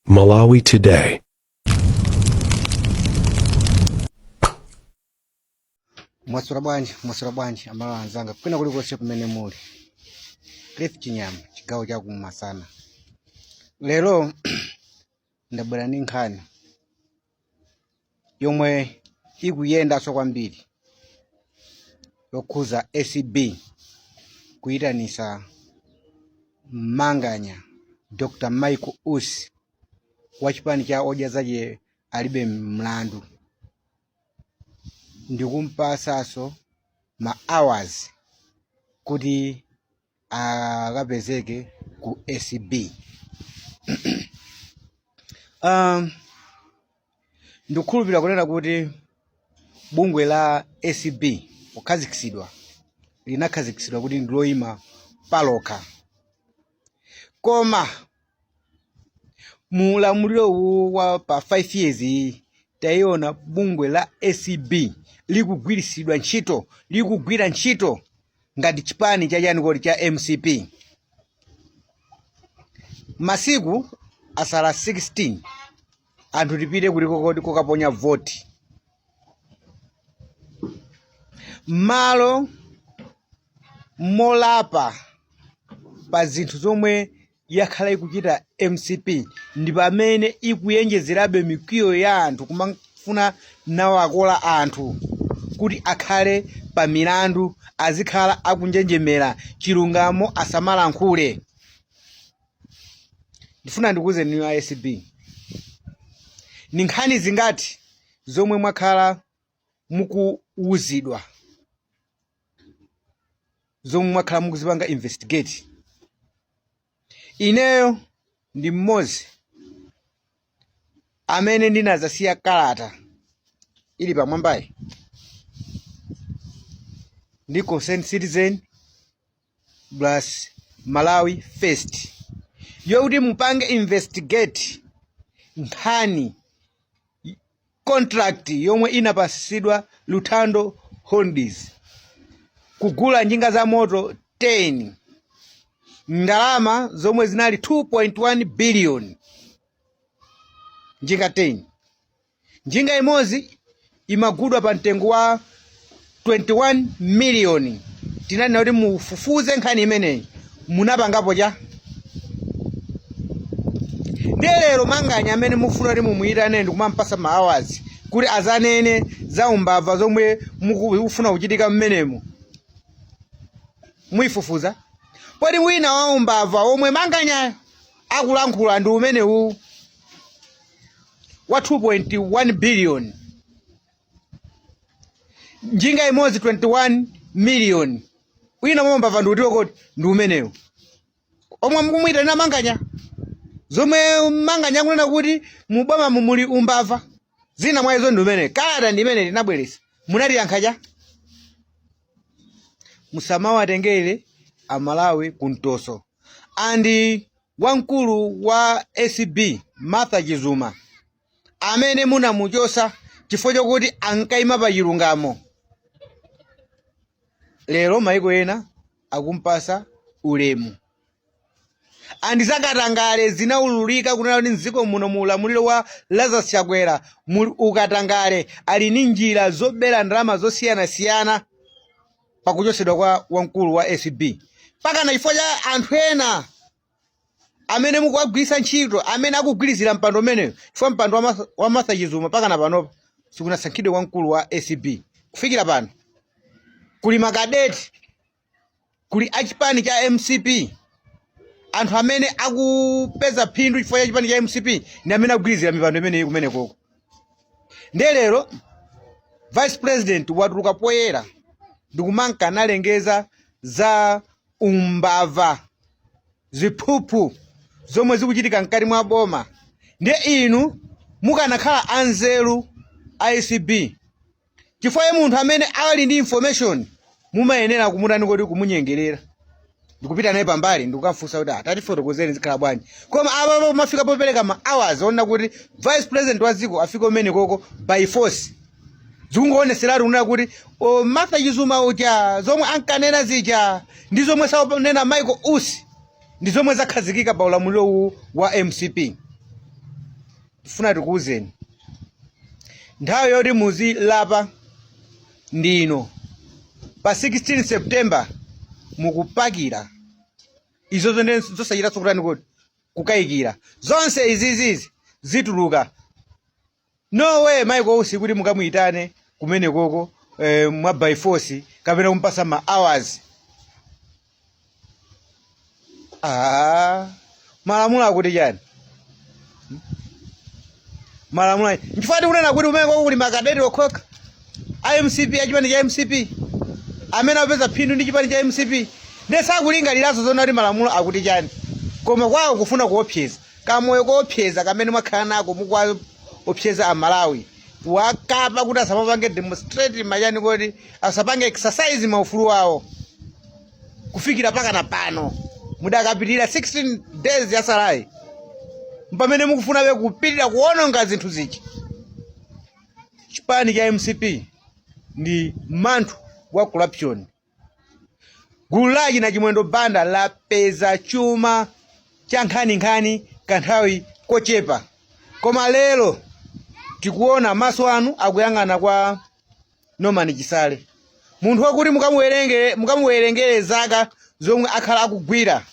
Malawi Today. Mwaswera bwanji, mwaswera bwanji Amalawi anzanga kwina kulikonse kumene muli. Cliff Chinyama, chigawo cha kumasana. Lero ndabwera ndi nkhani yomwe ikuyendanso kwambiri yokhuza ACB kuyitanisa Manganya Dr. Michael Usi wa chipani cha Odya Zache Alibe Mlandu ndikumpasanso ma hours kuti akapezeke ku ACB. Ndikukhulupirira kunena kuti bungwe la ACB pokhazikitsidwa linakhazikitsidwa kuti ndi loyima palokha, koma mu ulamuliro uwu wa pa 5 years iyi tayiona bungwe la ACB likugwiritsidwa ntchito, likugwira ntchito ngati chipani cha chani kodi cha MCP. Masiku asala 16 anthu tipite kuliko kodi kukaponya voti mmalo molapa pa zinthu zomwe yakhala ikuchita MCP ndi pamene ikuyenjezerabe mikwiyo ya anthu kumafuna nawakola anthu kuti akhale pa milandu, azikhala akunjenjemera, chilungamo asamalankhule. Ndifuna ndikuwuzeni inu a ACB, ni nkhani zingati zomwe mwakhala mukuwuzidwa zomwe mwakhala mukuzipanga investigate? Ineyo ndi mmodzi amene ndinazasiya kalata ili pamwambayi ndi Concerned Citizen plus Malawi First yokuti mupange investigate nkhani contract yomwe inapasidwa Luthando Holdings kugula njinga za moto 10, ndalama zomwe zinali 2.1 billion, njinga 10, njinga imodzi imagulidwa pa mtengo wa 21 million. Tinanena kuti mufufuze nkhani imeneyi, munapangapo cha? Ndiye lero Manganya amene mufuna kuti mumuyitane ndikumampasa ma hours kuti azanene za umbava zomwe mukufuna kuchitika mmenemo, muyifufuza poti wina wa umbava omwe Manganya akulankhula ndi umenewu wa 2.1 billion, njinga imodzi 21 million. Wina mwa umbava ndi utiwo kodi? Ndi umenewu omwe mukumuyitanira Manganya, zomwe Manganya akunena kuti muboma muli umbava, zina mwa izo ndi umene kalata ndi imene tinabweretsa. Munatiyankha cha? Musamawatengere Amalawi kumtoso. And wamkulu wa ACB Martha Chizuma amene munamuchosa chifukwa chokuti ankayima pa chilungamo, lero maiko ena akumpasa ulemu. And zakatangale zinaululika kunena kuti mdziko muno mu ulamuliro wa Lazarus Chakwera muli ukatangale, ali ndi njira zobera ndalama zosiyanasiyana pakuchosedwa kwa wamkulu wa ACB pakana chifukwa cha anthu ena amene mukuwagwiritsa ntchito, amene akugwirizira mpando umeneyo, chifukwa mpando wa Martha Chizuma pakana panopa sikunasankhidwe wamkulu wa ACB kufikira pano. Kuli makadeti, kuli achipani cha MCP, anthu amene akupeza phindu chifukwa cha chipani cha MCP ndi amene akugwirizira mipando imeneyi kumenekoko. Ndiye lero vice president watuluka poyera ndikumanka analengeza za umbava, ziphuphu zomwe zikuchitika mkati mwa boma. Ndiye inu mukanakhala anzeru a ACB, chifukwa munthu amene ali ndi information mumayenera kumutani kodi? Kumunyengerera ndikupita naye pambali ndikukafunsa kuti atatifotokozeni zikhala bwanji. Koma apa mafika popereka ma hours onena kuti vice president wa dziko afike umene koko by force, zikungooneseratu kunena kuti Martha Chizuma uja zomwe ankanena zija ndi zomwe sakunena Michael Usi ndi zomwe zakhazikika pa ulamuliro uwu wa MCP. Tifuna tikuwuzeni, nthawi yoti muzilapa ndi ino. Pa 16 September mukupakira izozo, ndi zosachitanso kutani kuti kukayikira. Zonse izizizi zituluka. No way Michael Usi kuti mukamuyitane kumene koko mwa by force kapena kumpasa ma hours. Ah, malamulo akuti chani? Malamulo nchifukwa tikunena kuti kumene koko kuli makadeti okhokha a MCP, a chipani cha MCP, amene apeza phindu ndi chipani cha MCP, ndiye sakulingaliranso zoona kuti malamulo akuti chani, koma kwawo kufuna kuopseza. Kamoyo koopseza kamene mwakhala nako, mukuwaopseza Amalawi, kuwakapa kuti asamapange demonstrate machani, kuti asapange exercise maufulu awo. Kufikira pakana pano mudakapitirira 16 days yasalayi, pamene mukufunabe kupitirira kuononga zinthu zija. Chipani cha MCP ndi manthu wa corruption. Gulu la achina Chimwendo Banda lapeza chuma cha nkhaninkhani kanthawi kochepa, koma lero tikuona maso anu akuyang'ana kwa Norman Chisale, munthu wakuti mukamuwerengere zaka zomwe akhala akugwira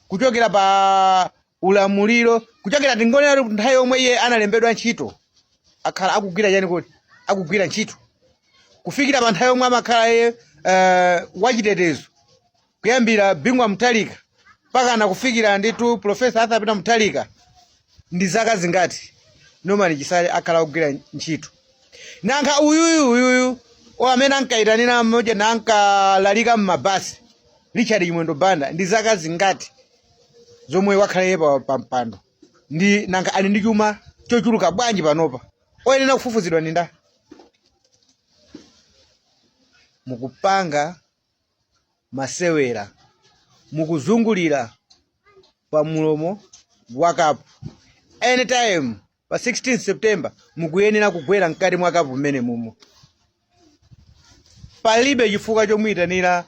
kuchokera pa ulamuliro, kuchokera tingonena kuti nthawi yomwe iye analembedwa ntchito, akhala akugwira chani kuti akugwira ntchito kufikira pa nthawi yomwe amakhala iye wachitetezo, kuyambira Bingu wa Mutharika mpakana kufikira ndithu Professor Arthur Peter Mutharika, ndi zaka zingati Norman Chisale akhala akugwira ntchito? Nanga uyuyu o amene ankayitanira mmoja na ankalalika mmabasi, Richard Chimwendo Banda, ndi zaka zingati zomwe wakhala iye pa mpando? Ndi nanga ali ndi chuma chochuluka bwanji panopa? Oyenera kufufuzidwa ndi ndani? Mukupanga masewera, mukuzungulira pa mulomo wa kapu. Anytime pa 16 September mukuyenera kugwera mkati mwa kapu mmene mumo. Palibe chifukwa chomuyitanira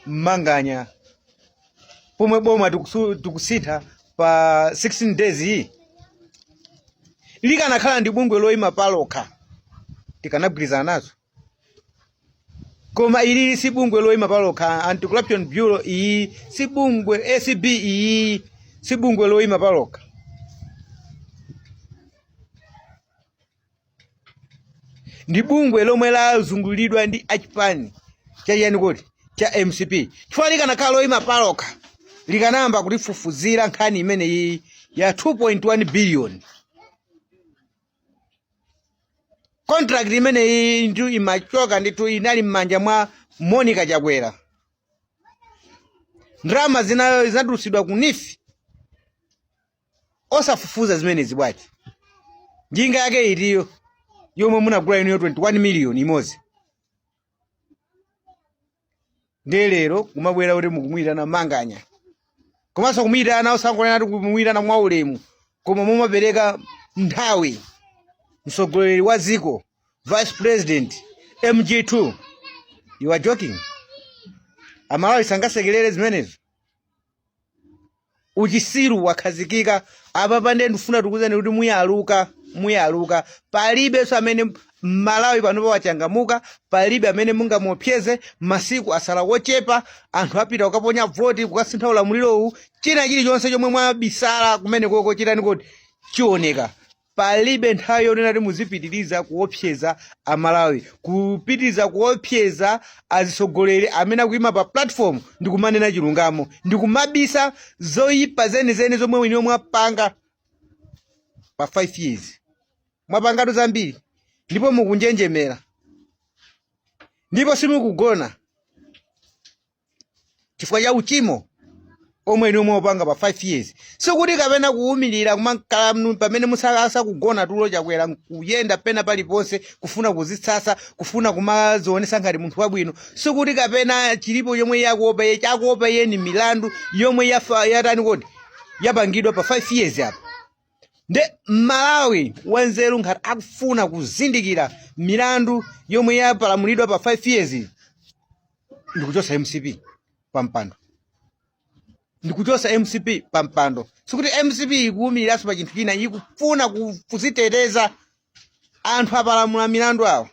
Manganya pomwe boma tikusintha pa 16 days iyi. Likanakhala ndi bungwe loyima palokha tikanagwirizana nazo, koma ilili si bungwe loyima palokha. Anti-Corruption Bureau iyi si bungwe, ACB iyi si bungwe loyima palokha, ndi bungwe lomwe lazungulidwa ndi achipani chachiyani kuti cha MCP, chifukwa likanakhala loyima palokha likanayamba kutifufuzira nkhani imeneyi ya 2.1 billion contract imeneyi. Ndithu imachoka, ndithu inali m'manja mwa Monica Chakwera. Ndalama zinatulutsidwa ku NEEF, osafufuza zimenezi bwanji? Njinga yake itiyo yomwe munagula inuyo 21 million imodzi? Ndiye lero kumabwera kuti mukumuyitana Manganya, komanso kumuyitana osangonena kuti kumuyitana mwaulemu, koma mumapereka nthawi mtsogoleri wa dziko, vice president, MG2. You are joking. Amalawi sangasekelere zimenezo. Uchisiru wakhazikika apa. Pande ndifuna tikuuzeni kuti muyaluka, muyaluka. Palibenso amene Malawi panopa wachangamuka, palibe amene mungamuopseze. Masiku asala wochepa, anthu apita kukaponya voti kukasintha ulamuliro. China chilichonse chomwe mwabisala kumene koko chitani kuti chioneka. Palibe nthawi yonena kuti muzipitiriza kuopseza Amalawi, kupitiriza kuopseza azitsogoleri amene akuyima pa platform ndikumanena chilungamo, ndikumabisa zoyipa zenizeni zomwe inuyo mwapanga pa 5 years. Mwapangatu zambiri, ndipo mukunjenjemera, ndipo simukugona chifukwa cha uchimo omwe inu mwapanga pa 5 years. Sikuti kapena kuwumirira kumakhala pamene musakugona tulo, Chakwera kuyenda pena paliponse kufuna kuzitsasa, kufuna kumazionesa ngati munthu wabwino, sikuti kapena chilipo chomwe iye akuopa. Iye chakuopa iye ni milandu yomwe yafa yatani kodi yapangidwa pa 5 years apa. Nde Malawi wanzeru ngati akufuna kuzindikira milandu yomwe yapalamulidwa pa 5 years ndikuchosa MCP pa mpando. Ndikuchosa MCP pa mpando. Sikuti MCP ikuwumiriranso pa chinthu china, ikufuna kuziteteza. Anthu apalamula milandu awo.